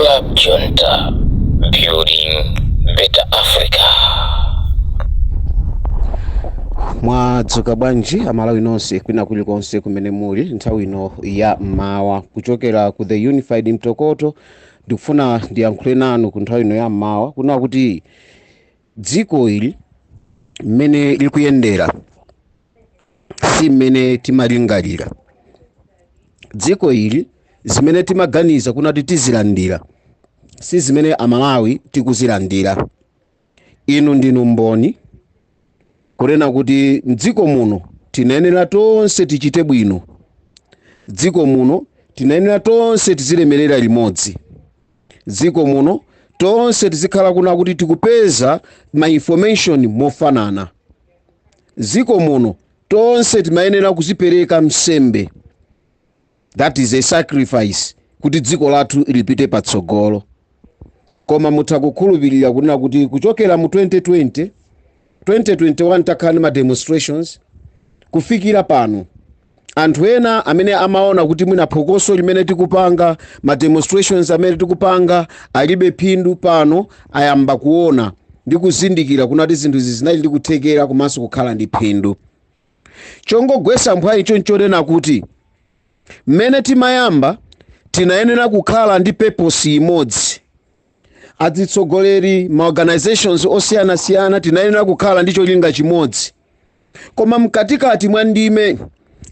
Club Junta, building better Africa. Mwadzuka bwanji Amalawi nonse kwina kulikonse kumene muli nthawi ino ya mmawa? Kuchokera ku The Unified Mtokoto, ndikufuna ndiyankhule nanu ku nthawi ino ya mmawa kunena kuti dziko ili mmene likuyendera si mmene timalingalira. Dziko ili zimene timaganiza kunati tizilandira si zimene Amalawi tikuzilandira. Inu ndinu mboni kunena kuti mdziko muno tinayenera tonse tichite bwino, dziko muno tinayenera tonse tizilemerera limodzi, dziko muno tonse tizikhala kuna kuti tikupeza ma information mofanana, dziko muno tonse timayenera kuzipereka msembe, that is a sacrifice, kuti dziko lathu lipite patsogolo. Koma mutha kukhulupirira kunena kuti kuchokera mu 2020, 2021 takhala ndi ma demonstrations kufikira pano, anthu ena amene amaona kuti mwina phokoso limene tikupanga, ma demonstrations amene tikupanga alibe phindu, pano ayamba kuona ndi kuzindikira kunati zinthu izi zinali ndi kuthekera komanso kukhala ndi phindu. Chongogwesa mphwayi chonchonena kuti mmene timayamba tinayenera kukhala ndi purpose imodzi, atsogoleri ma organizations osiyanasiyana tinayenera kukhala ndi cholinga chimodzi, koma mkatikati mwa ndime,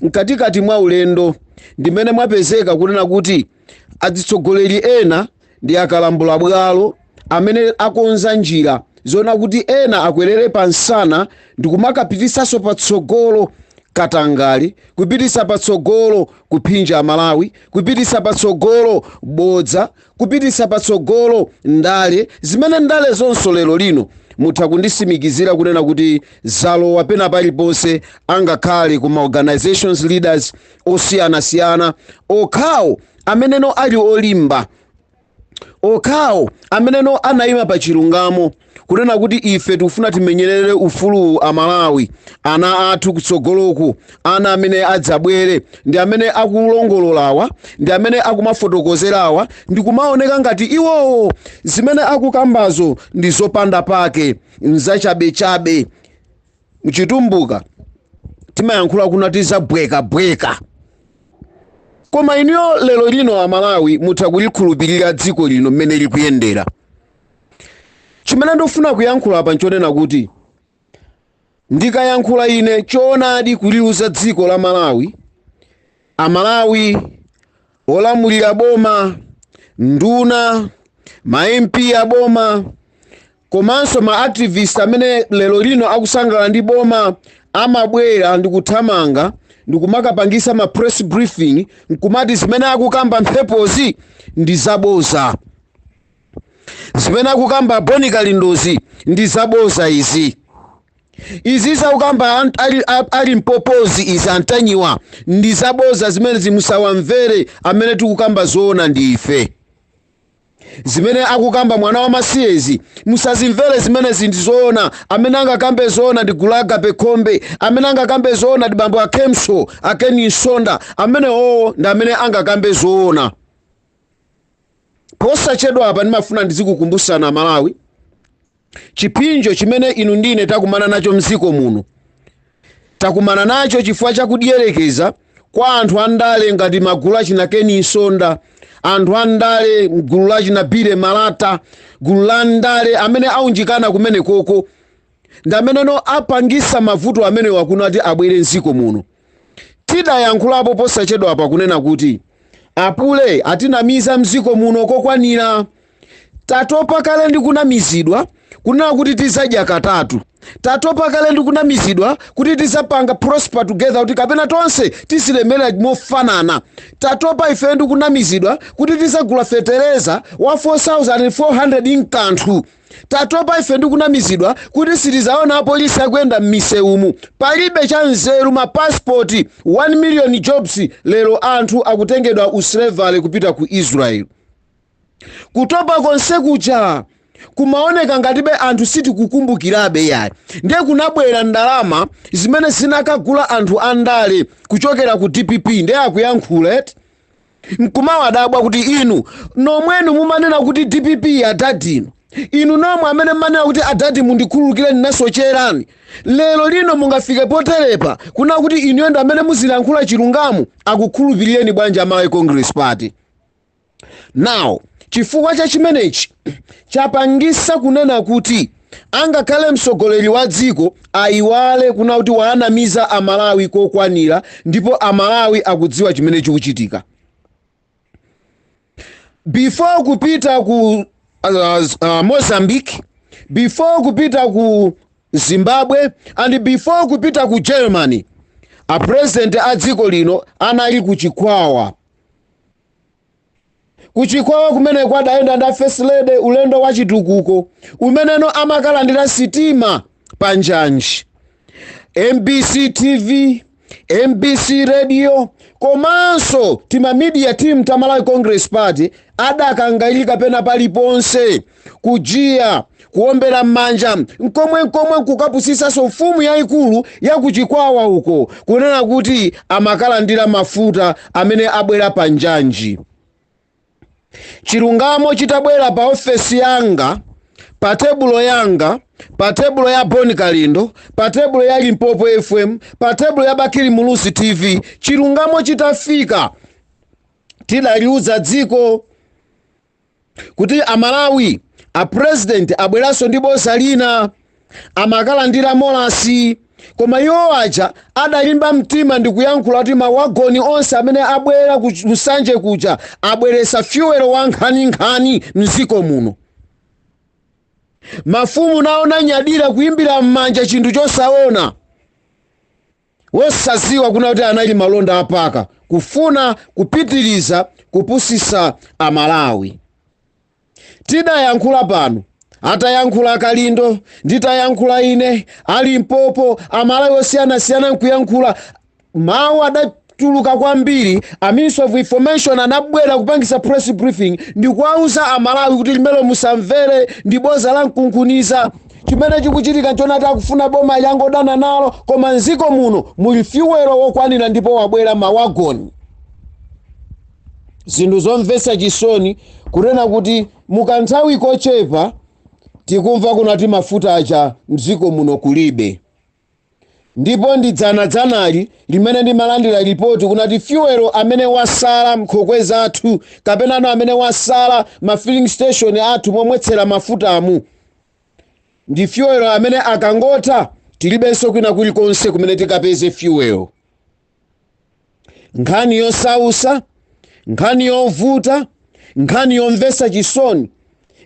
mkatikati mwa ulendo, ndimene mwapezeka kunena kuti atsogoleri ena ndi akalambula bwalo amene akonza njira zona kuti ena akwerere pansana ndikumakapitisanso patsogolo katangale, kupitisa patsogolo kuphinja Amalawi, kupitisa patsogolo bodza, kupitisa patsogolo ndale, zimene ndale zonso lero lino mutha kundisimikizira kunena kuti zalowa pena paliponse, angakhale kuma organizations leaders osiyanasiyana. Okhawo ameneno ali olimba, okhawo ameneno anayima pa chilungamo kunena kuti ife tikufuna timenyerere ufulu Amalawi, ana athu kutsogoloku, ana amene adzabwere, ndi amene akulongololawa, ndi amene akumafotokozerawa, ndi kumaoneka ngati iwowo zimene akukambazo ndi zopanda pake, nzachabechabe. Mchitumbuka timayankhula kunati zabwekabweka. Koma inuyo lero lino Amalawi mutha kulikhulupirira dziko lino mmene likuyendera? Chimene ndikufuna kuyankhula apa nchonena kuti ndikayankhula ine choonadi kuliuza dziko la Malawi, Amalawi, olamulira boma, nduna, ma MP a boma, komanso ma activist amene lero lino akusangalala ndi boma, amabwera ndi kuthamanga ndikumakapangisa ma press briefing nkumati zimene akukamba mphepozi ndi zaboza, zimene akukamba Boni Kalindozi ndi zaboza, izi zakukamba ali mpopozi, izi antanyiwa ndi zaboza zimene zimusawamvere, amene tikukamba zoona ndi ife. Zimene akukamba mwana wa masiyezi musazimvere, zimene zindi zoona. Amene angakambe zoona ndi gulu Agape Khombe, amene angakambe zoona ndi bambo Akemso Akeni Nsonda, amene owo ndi amene angakambe zoona. Posachedwa apa ndimafuna ndizikukumbusana Malawi chipinjo chimene inu ndine takumana nacho mdziko muno. Takumana nacho chifukwa chakudierekeza kwa anthu andale ngati magulu achina Keni Nsonda, anthu andale gulu lachina Bile Malata, gulu la ndale amene aunjikana kumene koko ndi ameneno apangisa mavuto amene wakunati abwere mdziko muno. Tidayankhulapo posachedwa apa kunena kuti apule atinamiza mdziko muno kokwanira. Tatopa kale ndi kunamizidwa kunena kuti tizadya katatu. Tatopa kale ndi kunamizidwa kuti tizapanga prosper together, kuti kapena tonse tizilemera mofanana. Tatopa ife ndi kunamizidwa kuti tizagula fetereza wa 4400 mkanthu. Tatopa ife ndi kunamizidwa kuti sitizaona apolisi akuyenda m'misewumu. Palibe cha nzeru. Mapasipoti 1 million jobs, lero anthu akutengedwa uslavery kupita ku Israel. Kutopa konse kuja kumaoneka ngatibe anthu sitikukumbukirabe yayi. Ndiye kunabwera ndalama zimene zinakagula anthu andale kuchokera ku DPP, ndiye akuyankhula eti. Nkumawadabwa kuti inu nomwenu mumanena kuti DPP adadi, inu inu nomwe amene mmanena kuti adadi mundikhululukire, ndinasocherani, lero lino mungafike poterepa kuna kuti inuyo ndi amene muzilankhula chilungamo? Akukhulupirireni bwanji Amalawi Congress Party? Now, chifukwa cha chimenechi chapangisa kunena kuti angakhale mtsogoleri wa dziko ayiwale kuna kuti waanamiza Amalawi kokwanira, ndipo Amalawi akudziwa chimene chikuchitika. Before kupita ku Mozambique, before kupita ku Zimbabwe and before kupita ku Germany, a president a dziko lino anali ku Chikwawa. Kuchikwawa kumene kwadayenda nda First Lady, ulendo wa chitukuko umeneno amakalandira sitima pa njanji. MBC TV, MBC Radio komanso tima media team ta Malawi Congress Party adakangalika pena paliponse kujiya, kuombera m'manja, nkomwe nkomwe nkukapusisanso mfumu yayikulu yakuchikwawa uko kunena kuti amakalandira mafuta amene abwera pa njanji. Chilungamo chitabwera pa ofesi yanga, pa tebulo yanga, pa tebulo ya Boni Kalindo, pa tebulo ya Limpopo FM, pa tebulo ya Bakili Muluzi TV, chilungamo chitafika tidaliuza dziko kuti Amalawi, a president abweranso ndi boza lina, amakalandira molasi. Koma iwo aja adalimba mtima ndi kuyankhula kuti mawagoni onse amene abwera ku Nsanje kuja abweresa fuel wa nkhaninkhani mdziko muno. Mafumu nawo nanyadira kuyimbira m'manja chinthu chosaona, wosaziwa kuna kuti anali malonda apaka kufuna kupitiriza kupusisa Amalawi. Tidayankhula pano, atayankhula Kalindo, nditayankhula ine, ali Mpopo, Amalawi osiyanasiyana nkuyankhula, mawu adatuluka kwambiri. A Minister of Information anabwera kupangisa press briefing ndikuwauza Amalawi kuti limelo musamvere, ndi boza la mkunkhuniza. Chimene chikuchitika nchonati akufuna boma yangodana nalo, koma mdziko muno muli fuel wokwanira ndipo wabwera mawagoni. Zinthu zomvetsa chisoni kunena kuti mukanthawi kochepa tikumva kunati mafuta aja mdziko muno kulibe. Ndipo ndi dzanadzanali limene ndimalandira ripoti kunati fuel amene wasala mnkhokwe zathu kapenano amene wasala ma filling station athu momwetsera mafutamu ndi fuel amene akangotha tilibenso kwina kulikonse kumene tikapeze fuel. Nkhani yosausa, nkhani yovuta, nkhani yomvetsa chisoni,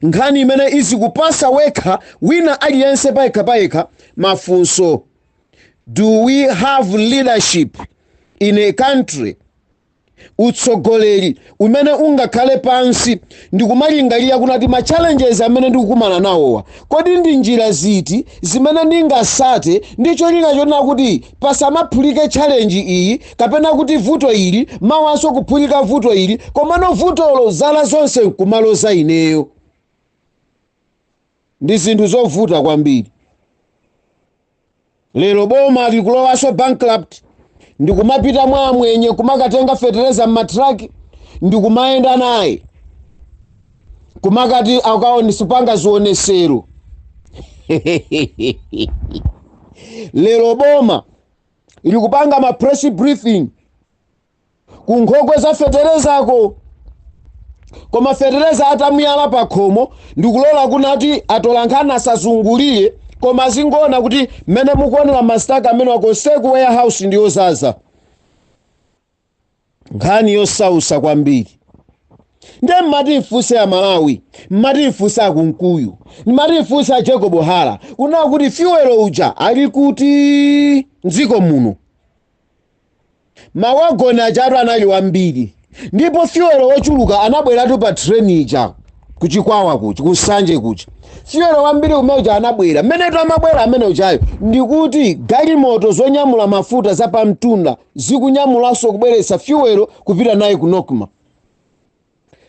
nkhani imene izikupasa wekha wina aliyense payekha payekha mafunso: do we have leadership in a country? Utsogoleri umene ungakhale pansi ndikumalingalira kunati ma challenges amene ndikukumana nawowa, kodi ndi njira ziti zimene ndingasate ndi cholinga chonena kuti pasamaphulike challenge iyi kapena kuti vuto ili, mawanso kuphulika vuto ili, komano vutolo zala zonse nkumaloza ineyo? Ndi zinthu zovuta kwambiri. Lero boma likulowanso bankrupt ndikumapita mwa amwenye kumakatenga fetereza mmatraki ndikumayenda naye kumakati akaonisipanga zionesero. Lero boma likupanga ma press briefing ku nkhokwe za feterezako, koma fetereza atamuyala pa khomo ndikulola kunati atolankhani asazungulire, koma azingoona kuti mmene mukuonera ma stack amene wakonseku warehouse ndi yozaza. Nkhani yosausa kwambiri. Ndiye mmati mfunse a Malawi, mmati mfunse akunkuyu, mmati mfunse a Jacob Hara kunena kuti fuel uja ali kuti mdziko muno? Mawagoni achatu anali wambiri ndipo fuel wochuluka anabweratu pa train ija kuchikwawa kuchi, kusanje kuchi. Fuel wambiri umene uja anabwera. Mmenetu amabwera amene ujayo ndikuti galimoto zonyamula mafuta zapamtunda zikunyamulanso kubweretsa fuel kupita naye ku Nocma.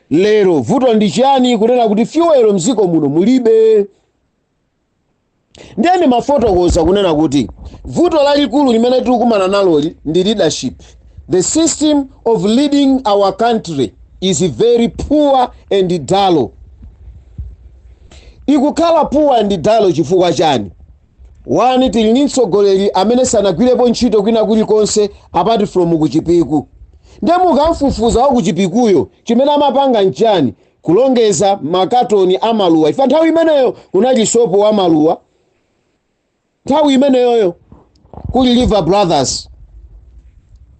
Lero vuto ndi chiyani kunena kuti fuel mdziko muno mulibe? Ndiye ndimafotokoza kunena kuti vuto lalikulu limene tikukumana naloli ndi leadership. The system of leading our country is very poor and dull. Ikukhala poor and dull chifukwa chani? One, tili ndi mtsogoleri amene sanagwirepo ntchito kwina kulikonse apart from kuchipiku. Ndiye mukamfufuza wa kuchipikuyo, chimene amapanga nchani? Kulongeza makatoni amaluwa. Ifa nthawi imeneyo kunali sopo wa maluwa, nthawi imeneyoyo kuli Liver Brothers,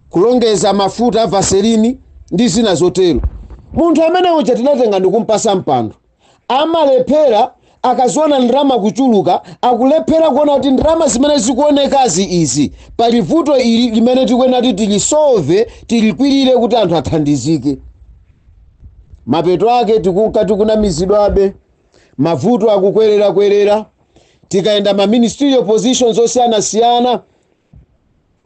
kulongeza mafuta a Vaseline ndi zina zotero. Munthu amene uja tinatenga ndikumpasa mpando, amalephera akaziona ndalama kuchuluka, akulephera kuona kuti ndalama zimene zikuonekazi izi, pali vuto ili limene tikuyenera kuti tilisolve, tilikwirire kuti anthu athandizike. Mapeto ake tikunka tikunamizidwabe, mavuto akukwerera-kwerera. Tikayenda ma ministerial positions osiyanasiyana,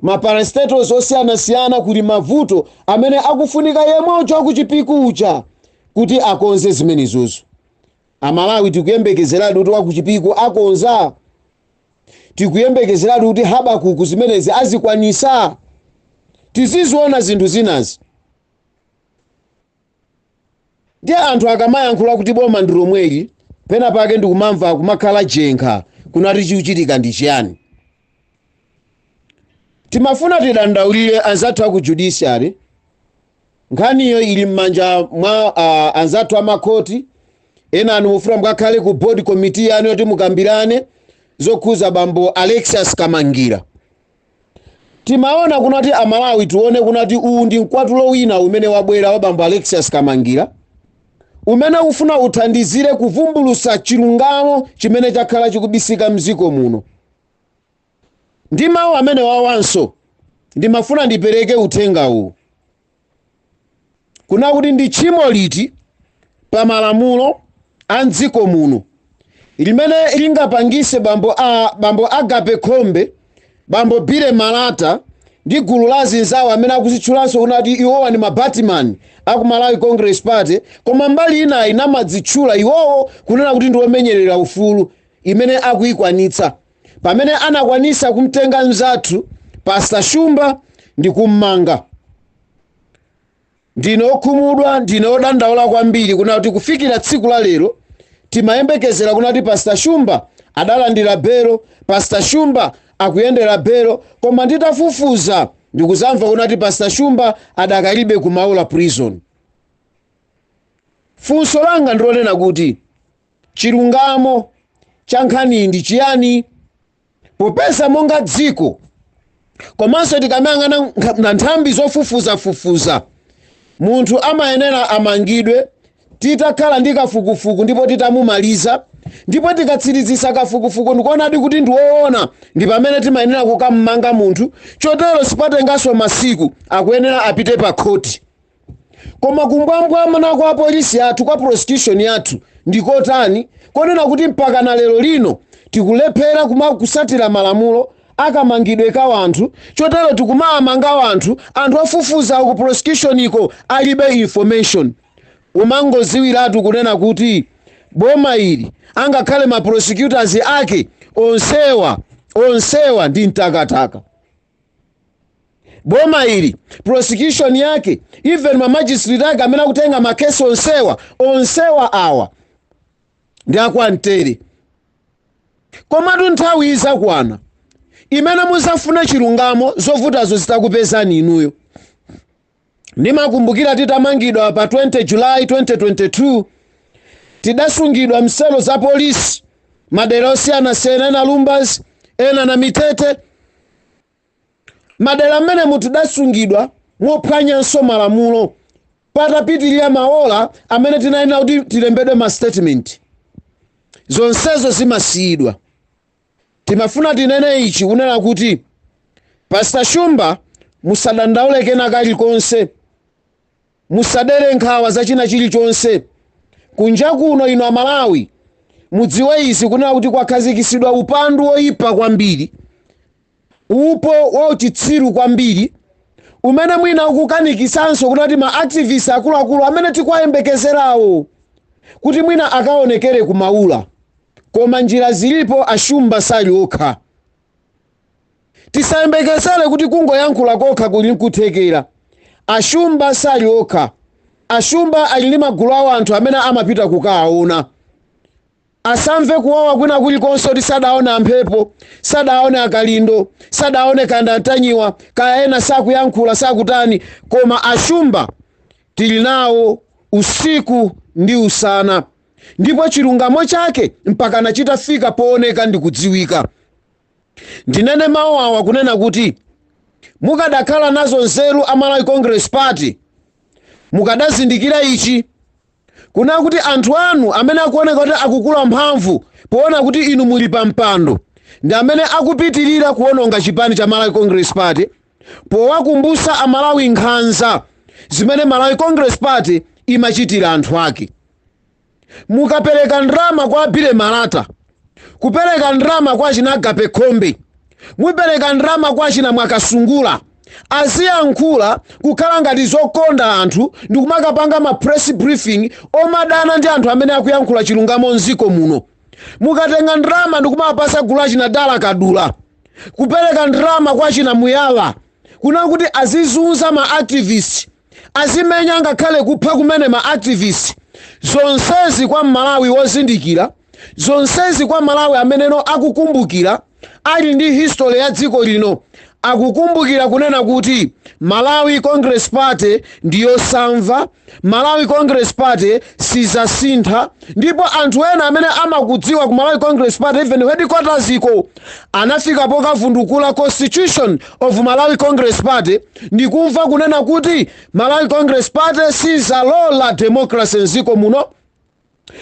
ma parastatals osiyanasiyana, kuli mavuto amene akufunika yemwecho akuchipiku uja kuti akonze zimenezozo. Amalawi, tikuyembekezeradi kuti wakuchipiku akonza? Tikuyembekezeradi kuti Habakuku zimenezi azikwanisa? Tiziziona zinthu zinazi. Ndiye anthu akamayankhula kuti boma ndi lomweli, pena pake ndikumamva kumakhala jenkha kunati chikuchitika ndi chiyani. Timafuna tidandaulire anzathu aku judiciary. Nkhaniyo ili m'manja mwa anzathu amakhoti. Ena anu mufuna mukakhale ku board committee yanu yoti mukambirane zokhuza bambo Alexius Kamangira. Timaona kunati Amalawi tione kunati uwu ndi mkwatulo wina umene wabwera wa bambo Alexius Kamangira, umene ufuna uthandizire kuvumbulusa chilungamo chimene chakhala chikubisika mdziko muno. Ndi mawu amene wawanso ndimafuna ndipereke uthenga uwu kuna kuti ndi tchimo liti pa malamulo a mdziko muno limene lingapangise bambo Agape Khombe, bambo Bile Malata ndi gulu la azinzawo amene akuzitchulanso kunati iwowa ndi mabatman aku Malawi Congress Party, koma mbali inayi namadzitchula iwowo kunena kuti ndi omenyerera ufulu, imene akuyikwanitsa pamene anakwanisa kumtenga mzathu Pastor Shumba ndi kummanga? Ndine okhumudwa, ndine odandaula kwambiri kuna kuti kufikira tsiku la lero timayembekezera kunati Pastor Shumba adalandira belo, Pastor Shumba akuyendera belo, koma nditafufuza ndikuzamva kunati Pastor Shumba adakalibe ku Maula Prison. Funso langa ndilonena kuti chilungamo cha nkhaniyi ndi chiyani? Popeza monga dziko, komanso tikamayang'ana na nthambi zofufuzafufuza, munthu amayenera amangidwe titakhala ndi kafukufuku ndipo titamumaliza, ndipo tikatsirizisa kafukufuku ndikuonadi kuti ndi woona, ndi pamene timayenera kukammanga munthu. Chotero sipatenganso masiku, akuyenera apite pa khoti. Koma kumbwambwamana kwa polisi yathu, kwa prosecution yathu ndikotani, konena kuti mpaka na lero lino tikulephera kusatira malamulo akamangidwe ka wanthu? Chotero tikumamanga wanthu, anthu ofufuza ku prosecution iko alibe information. Umangoziwiratu kunena kuti boma ili, angakhale ma prosecutors ake onsewa, onsewa ndi mtakataka. Boma ili, prosecution yake, even ma magistrate ake amene akutenga makesi onsewa, onsewa awa ndi akwamtere. Komatu nthawi izakwana imene muzafuna chilungamo, zovutazo zitakupezani inuyo. Ndimakumbukira titamangidwa pa 20 July 2022, tidasungidwa mselo za polisi madera osiyanasiyana, ena Lumbadzi, ena na Mitete. Madera mmene tidasungidwa mophwanyanso malamulo, patapitirira maola amene tinayenera kuti tilembedwe ma statement, zonsezo zimasiyidwa. Timafuna tinene ichi kunena kuti Pastor Shumba, musadandaule kena kalikonse, musadere nkhawa za china chilichonse. Kunja kuno, ino Amalawi mudziwe izi kunena kuti kwakhazikisidwa upandu woyipa kwambiri, upo wauchitsiru kwambiri, umene mwina ukukanikisanso kunati ma activists akuluakulu amene tikuwayembekezerawo kuti mwina akaonekere kumaula. Koma njira zilipo, Ashumba sali okha. Tisayembekezere kuti kungoyankhula kokha kuli nkuthekera. Ashumba sali okha. Ashumba ali ndi magulu awo, anthu amene amapita kukawaona. Asamve kuwawa kwina kulikonse kuti sadaone amphepo, sadaone Akalindo, sadaone kanda Ntanyiwa, kaya ena sakuyankhula, sakutani, koma Ashumba tili nawo usiku ndi usana, ndipo chilungamo chake mpaka nachitafika pooneka ndi kudziwika. Ndinene mawu awa kunena kuti mukadakhala nazo nzeru a Malawi Congress Party, mukadazindikira ichi, kuna kuti anthu anu amene akuoneka kuti akukula mphamvu poona kuti inu muli pa mpando ndi amene akupitirira kuononga chipani cha Malawi Congress Party, powakumbusa Amalawi nkhanza zimene Malawi Congress Party imachitira anthu ake. Mukapereka ndrama kwa Abile Malata, kupereka ndrama kwa Chinagape Khombe, mupereka ndrama kwa China Mwakasungula, aziyankhula kukhala ngati zokonda anthu ndi kumakapanga ma press briefing omadana ndi anthu amene akuyankhula chilungamo mdziko muno. Mukatenga ndrama ndi kumapasa gulu achina Dala Kadula, kupereka ndrama kwa China Muyala kuna kuti azizunza ma activist, azimenya, ngakhale kupha kumene ma activist, zonsezi kwa Malawi wozindikira, zonsezi kwa Malawi ameneno akukumbukira, ali ndi history ya dziko lino, akukumbukira kunena kuti Malawi Congress Party ndiyosamva, Malawi Congress Party sizasintha. Ndipo anthu ena amene amakudziwa ku Malawi Congress Party, even headquarters iko, anafika pokavundukula constitution of Malawi Congress Party ndikumva kunena kuti Malawi Congress Party sizalola democracy mdziko muno,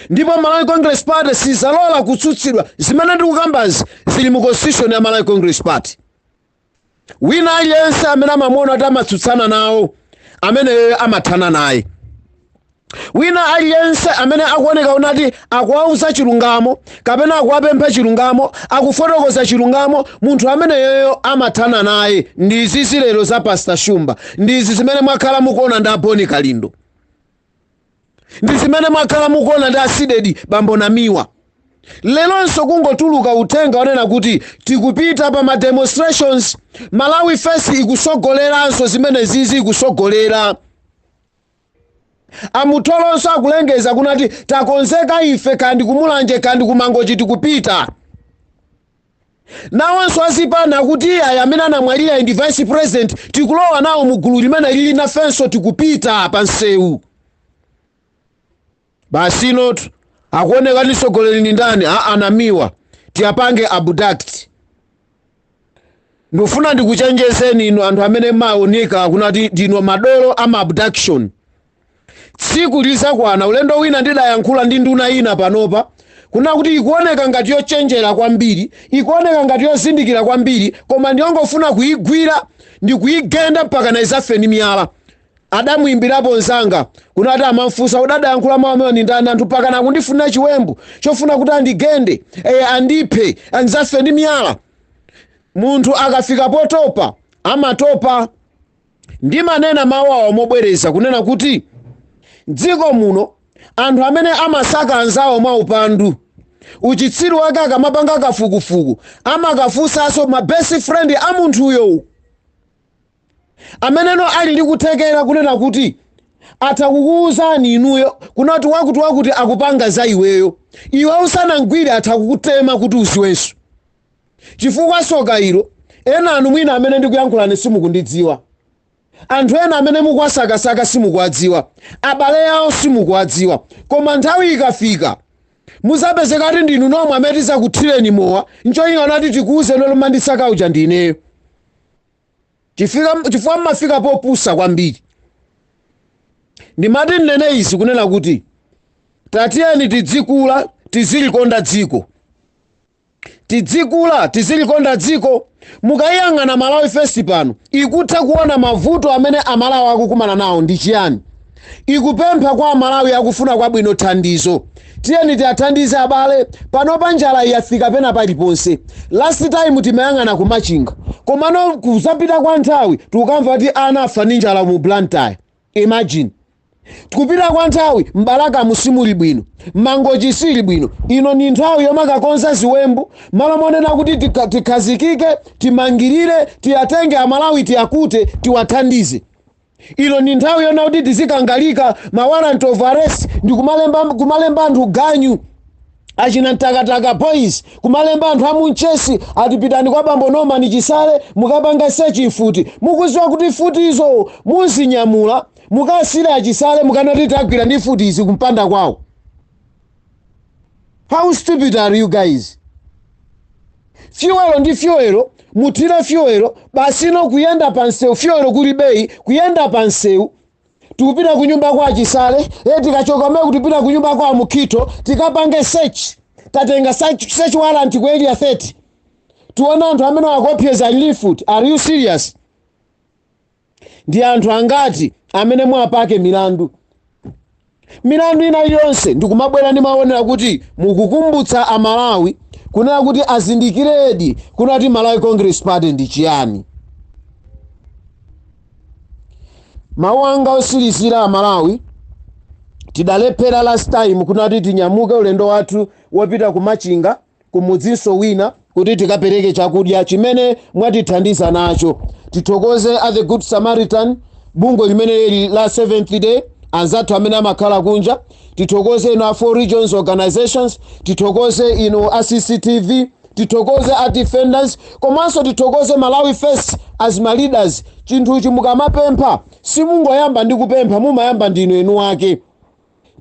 ndipo Malawi Congress Party sizalola kutsutsidwa. Zimene ndikukambazi zili mu constitution ya Malawi Congress Party. Wina aliyense amene amamuona kuti amatsutsana nawo, ameneyo amathana naye. Wina aliyense amene akuoneka unati akuwauza chilungamo kapena akuwapempha chilungamo, akufotokoza chilungamo, munthu ameneyoyo amathana naye. Ndi izizi lero za Pastor Shumba, ndi izi zimene mwakhala mukuona ndi Aboni Kalindo, ndi zimene mwakhala mukuona ndi Asidedi Bambo Namiwa. Leronso kungotuluka uthenga onena kuti tikupita pa ma demonstrations, Malawi First ikusogoleranso zimene zizi, ikusogolera. Amutolonso akulengeza kunati takonzeka ife, kandi kuMulanje, kandi kuMangochi, tikupita. Nawonso azipana kuti ayi, amene anamwalira ndi vice president, tikulowa nawo mu gulu limene lili nafenso, tikupita pa nsewu. Basi, inotu akuoneka ndi mtsogoleri ndi ndani? A Anamiwa tiyapange abduct. Ndikufuna ndikuchenjezeni inu anthu amene maoneka kunati ndinu madolo ama abduction, tsiku lizakwana. Ulendo wina ndidayankhula ndi nduna ina panopa kuna kuti ikuoneka ngati yochenjera kwambiri, ikuoneka ngati yozindikira kwambiri, koma ndiyongofuna kuyigwira ndi kuyigenda mpaka na izafe ndi miyala. Adamuyimbirapo mzanga kunati amamfunsa kuti adayankhula mawu amene ndi ndani, anthu mpaka nakundifunira chiwembu chofuna kuti andigende, andiphe, andizafe ndi miyala. Munthu akafika potopa amatopa. Ndimanena mawu awa mobwereza kunena kuti dziko muno anthu amene amasaka anzawo mwa upandu, uchitsiru wake, akamapanga kafukufuku amakafunsanso ma best friend a munthuyo ameneno ali ndi kuthekera kunena kuti atha kukuwuzani inuyo kunati wakuti wakuti akupanga za iweyo. Iwe usanamgwire atha kukutema kuti uziwenso, chifukwa soka ilo ena anu mwina amene ndikuyankhulani simukundidziwa. Anthu ena amene mukuwasakasaka simukuwadziwa, abale awo simukuwadziwa, koma nthawi ikafika muzapezeka kuti ndinu nomwe amene tizakuthireni mowa nchoyinga nati tikuwuzeni lero mandisaka uja ndineyo. Chifukwa mmafika popusa kwambiri. Ndimati nnene izi kunena kuti tatiyeni tidzikula, tizilikonda dziko, tidzikula, tizilikonda dziko. Mukayiyang'ana Malawi First pano, ikutha kuona mavuto amene Amalawi akukumana nawo ndi chiyani. Ikupempha kwa Amalawi akufuna kwabwino thandizo. Tiyeni tiathandize abale. Panopa njala yafika pena paliponse. Last time timayang'ana kuMachinga, komano kuzapita kwa nthawi tikukamva kuti ana afa ndi njala mu Blantyre. Imagine, tikupita kwa nthawi m'Balakamu simuli bwino, Mangochi sili bwino. Ino ni nthawi yomakakonza ziwembu malo monena kuti tikhazikike, timangirire, tiyatenge Amalawi, tiyakute, tiwathandize. Ino ndi nthawi yona kuti tizikangalika ma warrant of arrest ndi kumalemba anthu ganyu, achina Mtakataka Boys, kumalemba anthu amunchesi, atipitani kwa bambo Norman Chisale mukapanga search mfuti. Mukuziwa kuti mfutizo muzinyamula, mukasira achisale, mukanati tagwira ndi mfuti izi kumpanda kwawo? How stupid are you guys? Fuel ndi fuel, muthire fuel basino kuyenda pa msewu, fuel kuli bei, kuyenda pa msewu tikupita kunyumba kwa Chisale. E, tikachoka mwe kutipita kunyumba kwa Mukhito, tikapange search, tatenga search warrant ku Area 30, tiona anthu amene akopyeza lift. Are you serious? Ndi anthu angati amene mwapake milandu? Milandu ina iliyonse ndikumabwera ndi maonera kuti mukukumbutsa Amalawi kunena kuti azindikiredi kunena kuti Malawi Congress Party ndi chiyani. Mawu anga osirizira, Amalawi, tidalephera last time kunena kuti tinyamuke ulendo wathu wopita ku Machinga, kumudzinso wina, kuti tikapereke chakudya chimene mwatithandiza nacho. Tithokoze a The Good Samaritan, bungwe limene lili la Seventh Day, anzathu amene amakhala kunja. Tithokoze inu a Four Regions Organizations, tithokoze inu a CCTV, tithokoze a Defenders, komanso tithokoze Malawi First as ma leaders. Chinthuchi mukamapempha, simungoyamba ndi kupempha, mumayamba ndinu enu wake.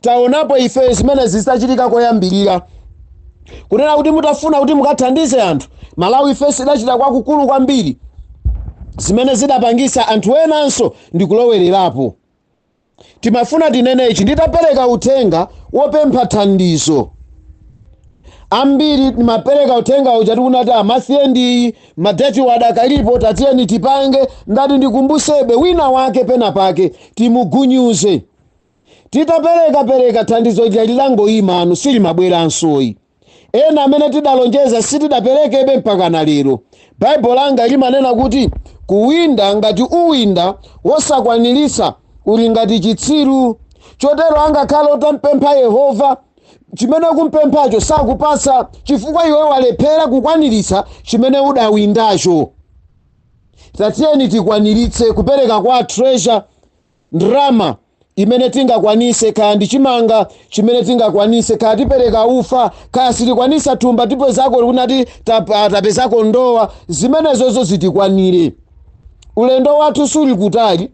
Taonapo ife zimene zitachitika koyambirira, kunena kuti mutafuna kuti mukathandize anthu, Malawi First idachita kwakukulu kwambiri, zimene zidapangisa anthu enanso ndi kulowererapo. Timafuna tinene ichi: nditapereka uthenga wopempha thandizo, ambiri timapereka uthenga uja tikunati amasiye ndi madeti wadakalipo, tatiyeni tipange. Ndati ndikumbusebe wina wake pena pake timugunyuze. Titapereka pereka, thandizo lija lilangoyima, anu silimabweransoyi. Ena amene tidalonjeza sitidaperekebe mpaka na lero. Baibulo langa limanena kuti kuwinda, ngati uwinda wosakwanirisa, uli ngati chitsiru. Chotero angakhale utampempha Yehova, chimene ukumpemphacho sakupatsa, chifukwa iwe walephera kukwaniritsa chimene udawindacho. Tatiyeni tikwaniritse kupereka kwa Treasure ndrama imene tingakwanise, kaya ndi chimanga chimene tingakwanise, kaya tipereka ufa, kaya sitikwanisa thumba, tipezako kunati tapezako ndowa, zimenezozo zitikwanire. Ulendo wathu suli kutali,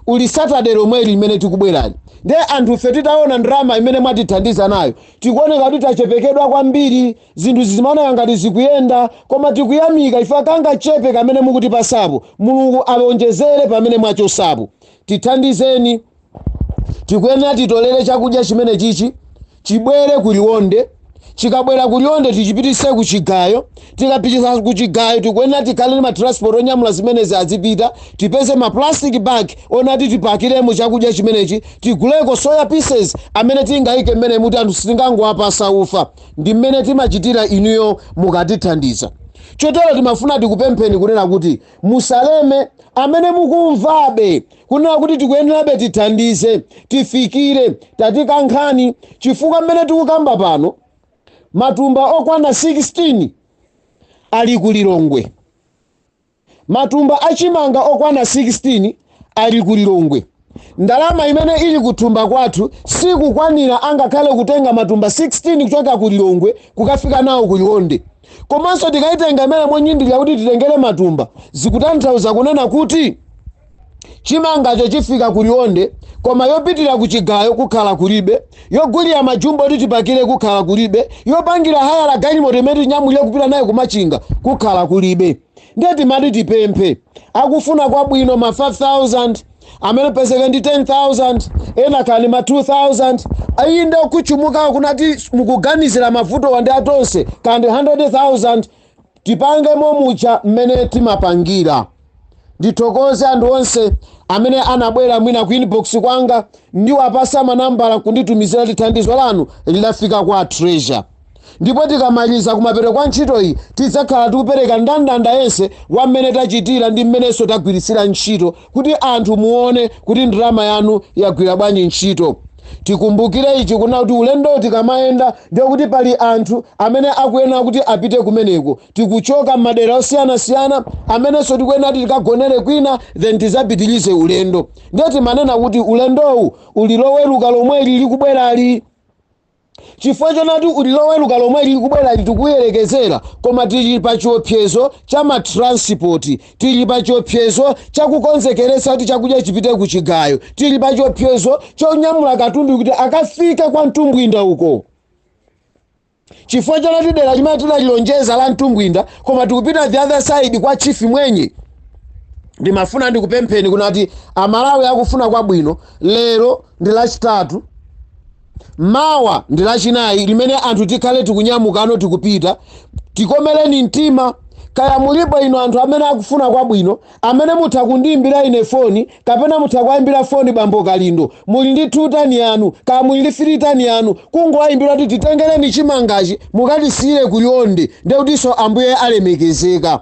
uli Saturday lomweli limene tikubwerali. Ndiye anthufe titaona ndrama imene mwatithandiza nayo, tikuoneka kuti tachepekedwa kwambiri. Zinthu zimaoneka ngati zikuyenda, koma tikuyamika ife kangachepe kamene mukutipasapo. Mulungu awonjezere pamene mwachosapo. Tithandizeni, tikuyenera titolere chakudya chimene chichi chibwere kuliwonde. Chikabwera kuliwonde, tichipitise kuchigayo. Tikapitisa kuchigayo, tikuyenera tikhale ndi matransport onyamula zimenezi azipita. Tipeze ma plastic bag onati tipakiremo chakudya chimenechi, tiguleko soya pieces amene tingayike mmene muti anthu sitingangowapasa ufa. Ndi mmene timachitira inuyo mukatithandiza. Chotero timafuna tikupempheni kunena kuti musaleme, amene mukumvabe kunena kuti tikuyenerabe tithandize, tifikire, tatikankhani, chifukwa mmene tikukamba pano matumba okwana 16 ali kulilongwe. Matumba achimanga okwana 16 ali kulilongwe. Ndalama imene ili kuthumba kwathu sikukwanira angakhale kutenga matumba 16 kuchoka kulilongwe kukafika nawo kuliwonde. Komanso tikayitenga imene monyindira kuti titengere matumba, zikutanthauza kunena kuti chimangacho chifika kuliwonde, koma yopitira kuchigayo kukhala kulibe, yogulira majumbo kuti tipakire kukhala kulibe, yopangira hire la galimoto imene tinyamulire kupita nayo kumachinga kukhala kulibe. Ndiye timati tipemphe akufuna kwabwino, ma 5000 amene pezeke ndi 10,000, ena kani ma 2000, ayi ndi okuchumukawo kunati mukuganizira mavuto wandi atonse, kandi 100,000, tipange momucha mmene timapangira. Ndithokoze anthu onse amene anabwera mwina ku inbox kwanga, ndiwapasa manambala kunditumizira thandizo lanu, lidafika kwa Treasure. Ndipo tikamaliza kumapeto kwa ntchito iyi, tidzakhala tikupereka ndandanda yense wa mmene tachitira ndi mmenenso tagwiritsira ntchito, kuti anthu muone kuti ndalama yanu yagwira bwanji ntchito. Tikumbukire ichi, kuna kuti ulendo tikamayenda, ndiye kuti pali anthu amene akuyenera kuti apite kumeneko. Tikuchoka m'madera osiyanasiyana amenenso tikuyenera kuti tikagonere kwina, then tizapitilize ulendo. Ndiye timanena kuti ulendowu uli Loweruka lomweli likubwerali. Chifukwa chonati uli Loweruka lomwe likubwera, tikuyerekezera, koma tili pa chiopsezo cha ma transport, tili pa chiopsezo chakukonzekeretsa kuti chakudya chipite ku chigayo, tili pa chiopsezo chonyamula katundu kuti akafike kwa Mtumbwinda uko, chifukwa chonati dera limene tinalilonjeza la Mtumbwinda, koma tikupita the other side kwa Chief Mwenye. Ndimafuna ndikupempheni kunati Amalawi akufuna kwabwino, lero ndi Lachitatu, mawa ndi Lachinayi limene anthu tikhale tikunyamukano, tikupita. Tikomereni mtima. Kaya mulipo ino anthu amene akufuna kwabwino, amene mutha kundiyimbira ine foni kapena mutha kuwayimbira foni bambo Kalindo, muli ndi 2 tani yanu, kaya muli ndi 3 tani yanu, kungowayimbira kuti titengereni chimangachi mukatisiyire kuLionde, ndekutinso Ambuye alemekezeka.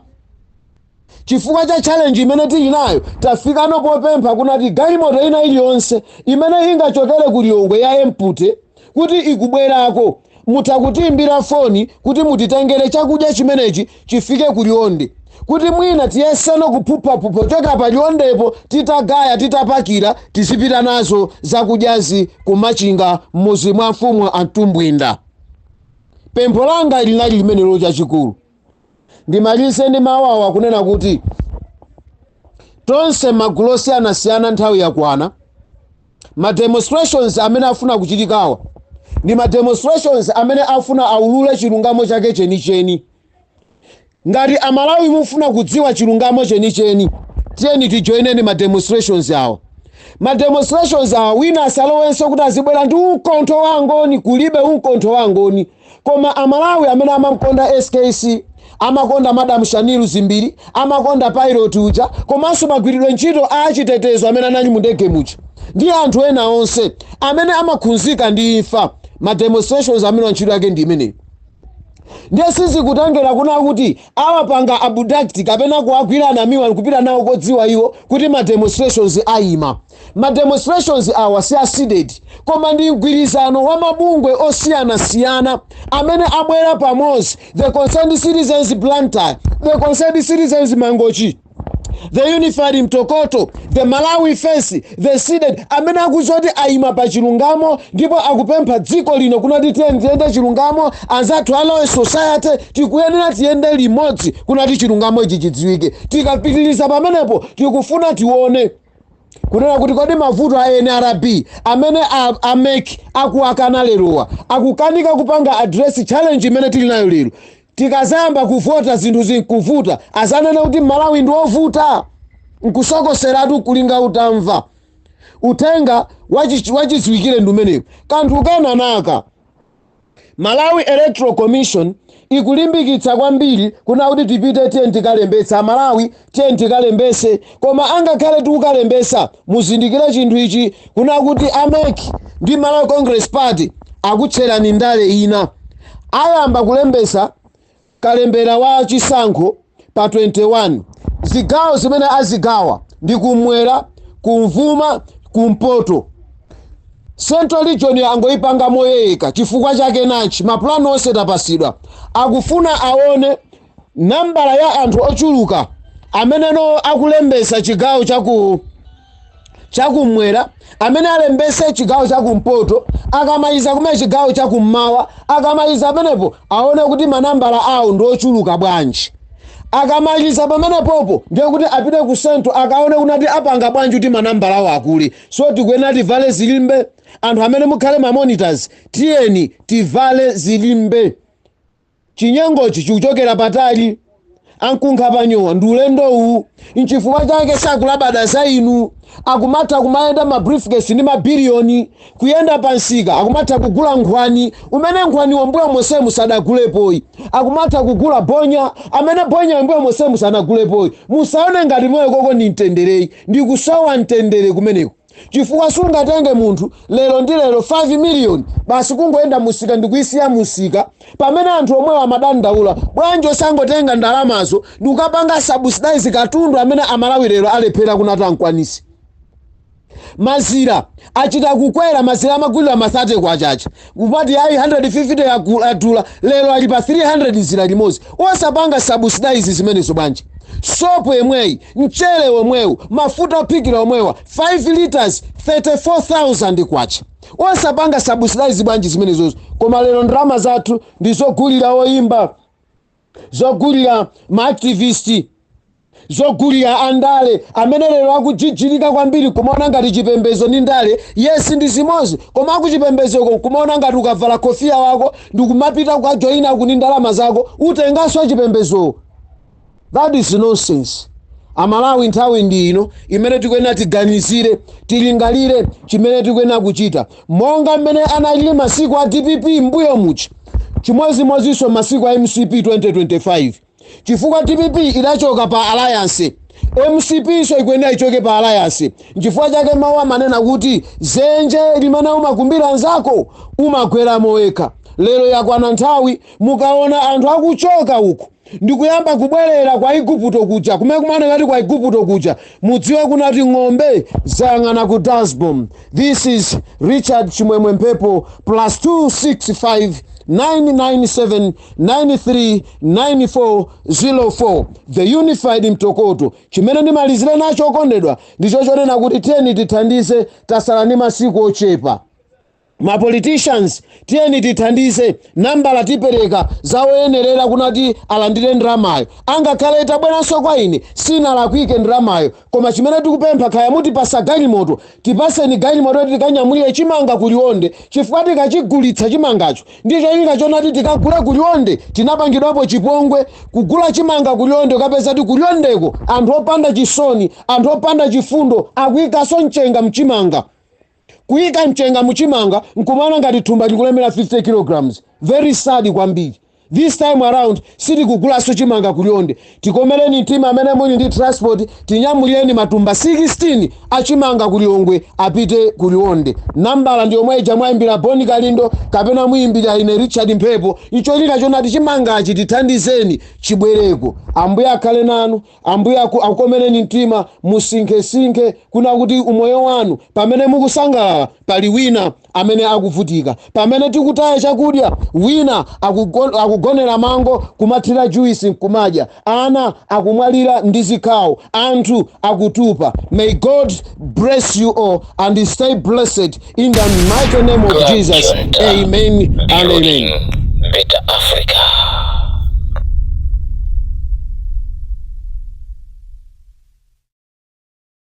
Chifukwa cha challenge imene tili nayo, tafikano popempha kunati galimoto ina iliyonse imene ingachokere ku Lilongwe ya empty kuti ikubwerako, mutha kutiimbira foni kuti mutitengere chakudya chimenechi chifike ku Lionde, kuti mwina tiyeseno kuphuphapupha kuchoka pa Liondepo, titagaya, titapakira, tizipita nazo zakudyazi kuMachinga, m'muzi mwa mfumu Antumbwinda. Pempho langa linali limenelo. Chachikulu, ndimalize ndi mawu awa kunena kuti tonse magulu osiyanasiyana, nthawi yakwana. Ma demonstrations amene afuna kuchitikawa ndi ma demonstrations amene afuna aulule chilungamo chake chenicheni. Ngati Amalawi mufuna kudziwa chilungamo chenicheni, tiyeni tijoineni ma demonstrations awa. Ma demonstrations awa, wina asalowenso kuti azibwera ndi umkontho wa Angoni. Kulibe umkontho wa Angoni, koma Amalawi amene amamkonda SKC, amakonda Madam Shanil Dzimbiri, amakonda pilot uja, komanso magwiridwe ntchito a achitetezo amene anali mu ndege muja, ndi anthu ena onse amene amakhunzika ndi imfa, ma demonstrations amene ntchito yake ndi imeneyi. Ndiye sizikutengera kuna kuti awapanga abduct kapena kuwagwira anamiwa kupita nawo kodziwa iwo kuti ma demonstrations ayima. Ma demonstrations awa si a CDEDI, koma ndi mgwirizano wa mabungwe osiyanasiyana amene abwera pamodzi: the Concerned Citizens Blantyre, the Concerned Citizens Mangochi, the Unified Mtokoto, the Malawi First, the CDEDI, amene akuzoti ayima pa chilungamo ndipo akupempha dziko lino kunati tiyeni tiyende chilungamo. Anzathu a Law Society, tikuyenera tiyende limodzi kunati chilungamo ichi chidziwike. Tikapitiriza pamenepo, tikufuna tione kunena kuti kodi mavuto a NRB amene a MEC akuakana lerowa, akukanika kupanga address challenge imene tili nayo lero, tikazayamba kuvota zinthu zinkuvuta, azanena kuti Malawi ndi ovuta nkusokoseratu kulinga utamva uthenga wachidziwikire ndi umenewu. Kanthu kena naka, Malawi Electoral Commission ikulimbikitsa kwambiri kuna kuti tipite, tiye tikalembetsa. Amalawi, tiye tikalembese. Koma angakhale tikukalembesa, muzindikire chinthu ichi, kuna kuti a MEC ndi Malawi Congress Party akutcherani ndale ina. Ayamba kulembesa kalembera wa chisankho pa 21. Zigawo zimene azigawa ndi kumwera, kumvuma, kumpoto. Central Region angoyipanga moyeyeka. Chifukwa chake nachi, mapulani onse tapasidwa, akufuna aone nambala ya anthu ochuluka ameneno akulembesa chigawo chakumwera, amene alembese chigawo chakumpoto, akamaliza kumene chigawo chakummawa, akamaliza pamenepo aone kuti manambala awo ndi ochuluka bwanji. Akamaliza pamenepopo, ndiye kuti apite ku Central, akaone kunati apanga bwanji kuti manambala awo akule. So tikuyenera tivale zilimbe. Anthu amene mukhale ma monitors, tiyeni tivale zilimbe. Chinyengochi chikuchokera patali, ankunkha panyowa ndi ulendo uwu. Nchifukwa chake sakulabada za inu. Akumatha kumayenda ma briefcase ndi mabiliyoni, kuyenda pa msika, akumatha kugula nkhwani umene nkhwaniwo mbuyo monsemu sadagulepoyi, akumatha kugula bonya amene bonya mbuyo monsemu sanagulepoyi. Musaone ngati moyo koko ndi mtendereyi, ndi kusowa mtendere kumeneko, chifukwa sungatenge munthu lero ndi lero 5 million basi kungoyenda musika ndikuyisiya musika, pamene anthu omwewo amadandaula. Bwanji osangotenga ndalamazo ndikukapanga subsidize katundu amene Amalawi lero alephera kunati ankwanisi? Mazira achita kukwera. Mazira amagulira ma 30 kwachacha, kupati ayi, 150 adula, lero ali pa 300 zira limodzi. Osapanga subsidize zimenezo bwanji? Sopo yemweyi, mchere womwewu, mafuta ophikira omwewa, 5 liters 34,000 kwacha. Osapanga subsidize bwanji zimenezozo? Koma lero ndalama zathu ndizogulira oyimba, zogulira maactivist, zogulira andale amene lero akujijirika kwambiri, kumaona ngati chipembedzo ndi ndale, yes, ndi zimodzi. Koma akuchipembedzoko kumaona ngati ukavala kofia wako ndikumapita kukajoyina kuni ndalama zako, utenganso chipembedzo. That is nonsense. Amalawi, nthawi ndi ino imene tikuyenera tiganizire, tilingalire chimene tikuyenera kuchita. Monga mmene analili masiku a DPP mbuyo mucha, chimodzimodzinso masiku a MCP 2025, chifukwa DPP idachoka pa alliance, MCP so ikuyenera ichoke pa alliance. Nchifukwa chake mawu amanena kuti zenje limene umakumbira anzako umagweramo wekha. Lero yakwana nthawi, mukaona anthu akuchoka uku ndikuyamba kubwerera kwa Igupto kuja, kumene kumaoneka kuti kwa Igupto kuja, mudziwe kunati ng'ombe zayang'ana ku dashboard. This is Richard Chimwemwe Mphepo, +265 997 939404, The Unified Mtokoto. Chimene ndimalizire nacho, okondedwa, ndicho chonena kuti tiyeni tithandize. Tasala ndi masiku ochepa. Ma politicians, tiyeni tithandize. Nambala tipereka zawoyenerera kunati alandire ndalamayo. Angakhale itabweranso kwa ine, sinalakwike ndalamayo. Koma chimene tikupempha, khaya mutipasa galimoto, tipaseni galimoto kuti tikanyamulire chimanga kuLionde, chifukwa tikachigulitsa chimangacho, ndicho cholinga chonati tikagule kuLionde. Tinapangidwapo chipongwe kugula chimanga kuLionde, ukapeza ti kuLiondeko anthu opanda chisoni, anthu opanda chifundo, akuyikanso mchenga mchimanga. Kuyika mchenga muchimanga nkumaona ngati thumba likulemera 50 kilograms. Very sad kwambiri. This time around sitikugulaso chimanga kuLionde. Tikomereni mtima amene muli ndi transport, tinyamulireni matumba 16 achimanga kuLilongwe apite kuLionde. Nambala ndi yomwe ija mwayimbira Boni Kalindo kapena muyimbira ine Richard Mphepo, icholinga chonati chimangachi tithandizeni chibwereko. Ambuye akhale nanu. Ambuye akukomereni mtima. Musinkhesinkhe kuna kuti umoyo wanu, pamene mukusangalala, pali wina amene akuvutika. Pamene tikutaya chakudya, wina akugonera mango kumathira juisi nkumadya. Ana akumwalira ndi zikhawo, anthu akutupa. May God bless you all and stay blessed in the mighty name of Club Jesus. Junta, Amen and amen. Building Better Africa.